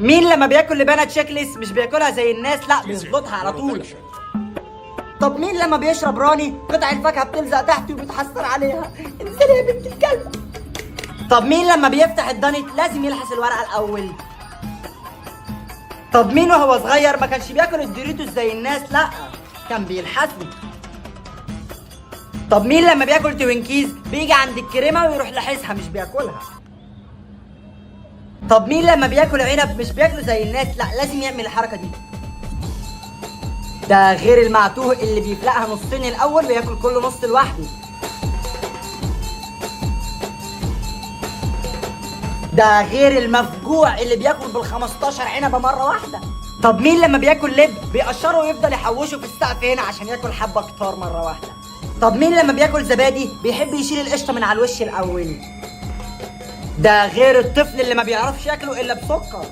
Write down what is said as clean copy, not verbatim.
مين لما بياكل لبانه تشيكلس مش بياكلها زي الناس، لا بيظبطها على طول. طب مين لما بيشرب راني قطع الفاكهة بتلزق تحته وبيتحسر عليها؟ انزلي يا بنت الكلب. طب مين لما بيفتح الدانيت لازم يلحس الورقة الاول؟ طب مين وهو صغير ما كانش بياكل الدوريتوس زي الناس، لا كان بيلحسه؟ طب مين لما بياكل توينكيز بيجي عند الكريمة ويروح لحسها مش بياكلها؟ طب مين لما بياكل عنب مش بياكله زي الناس، لا لازم يعمل الحركة دي؟ ده غير المعتوه اللي بيفلقها نصين الاول وياكل كل نص لوحده. ده غير المفجوع اللي بياكل بال15 عنبة مرة واحدة. طب مين لما بياكل لب بيقشره ويفضل يحوشه في السقف هنا عشان ياكل حبه كتار مرة واحدة؟ طب مين لما بياكل زبادي بيحب يشيل القشطه من على الوش الاول؟ ده غير الطفل اللي ما بيعرفش ياكله الا بسكر.